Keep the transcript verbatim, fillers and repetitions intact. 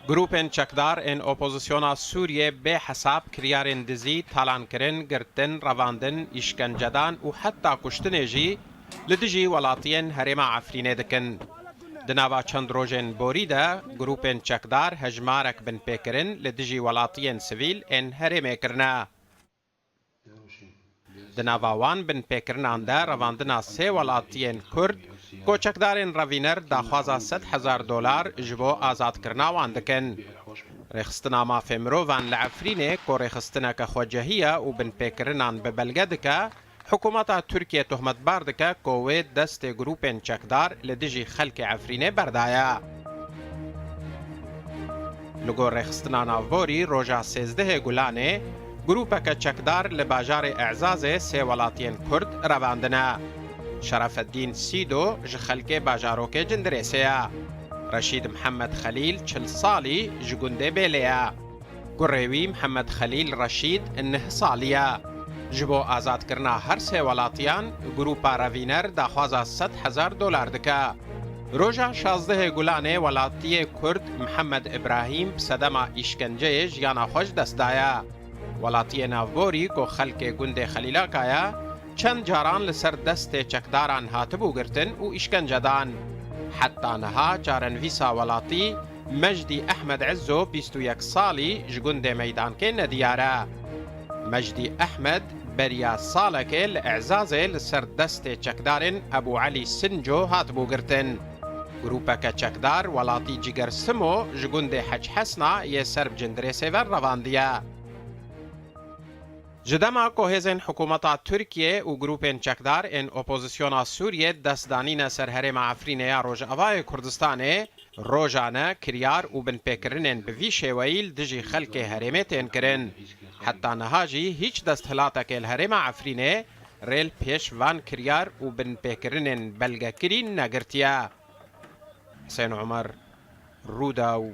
Grûpên çekdar ên opozisyona Sûriyê bê hesab kiryarên dizî, talankirin, girtin, revandin, îşkencedan û heta kuştinê jî li dijî welatiyên herêma Efrînê dikin. Di nava çend rojên borî de grûpên çekdar hejmarek binpêkirin li dijî welatiyên sivîl ên herêmê kirine. Di nava wan binpêkirinan de revandina sê welatiyên Kurd, ku çekdarên revîner daxwaza sed hezar dolar ji bo azadkirina wan dikin. Rêxistina Mafê Mirovan li Efrînê, ku rêxistineke xwecihî ye û binpêkirinan bi belge dike, hikûmeta Tirkiyê tohmetbar dike ku wê destê grûpên çekdar li dijî xelkê Efrînê berdaye. Li gor Rêxistina Navborî, roja sêzdehê Gulanê, grûpeke çekdar li bajarê E'zazê sê welatiyên Kurd revandine. Şerefeddîn Sîdo ji xelkê bajarokê Cindirêsê ye. Reşîd Mihemed Xelîl, çil salî, ji gundê Bêlê ye. Kurê wî Mihemed Xelîl Reşîd neh salî ye. Ji bo azadkirina her sê welatiyan, grûpa revîner daxwaza sed hezar dolar dike. Roja şazdehê Gulanê welatiyê Kurd Mihemed Îbrahîm bi sedema îşkenceyê jiyana xwe ji dest daye. Welatiyê Navborî, ku xelkê gundê Xelîlaka ye, çend caran li ser destê çekdaran hatibû girtin û îşkence dan. Heta niha çarenivîsa welatî Mecdî Ehmed Ezzo, bîst û yek salî, ji gundê Meydankê nediyar e. Mecdî Ehmed beriya salekê li E'zazê li ser destê çekdarên Ebû Elî Sinco hatibû girtin. Grûpeke çekdar welatî Ciger Simo ji gundê Hec Hesna yê ser bi Cindirêsê ve revandiye. Ji dema ku hêzên hikûmeta Tirkiyê û grûpên çekdar ên opozisyona Sûriyê dest danîne ser herêma Efrînê ya Rojavayê Kurdistanê, rojane kiryar û binpêkirinên bi vî şêweyî li dijî xelkê herêmê tên kirin. Heta niha jî hîç desthilatekê li herêma Efrînê rê li pêş van kiryar û binpêkirinên belgekirî negirtiye. Husên Omer, Rûdaw,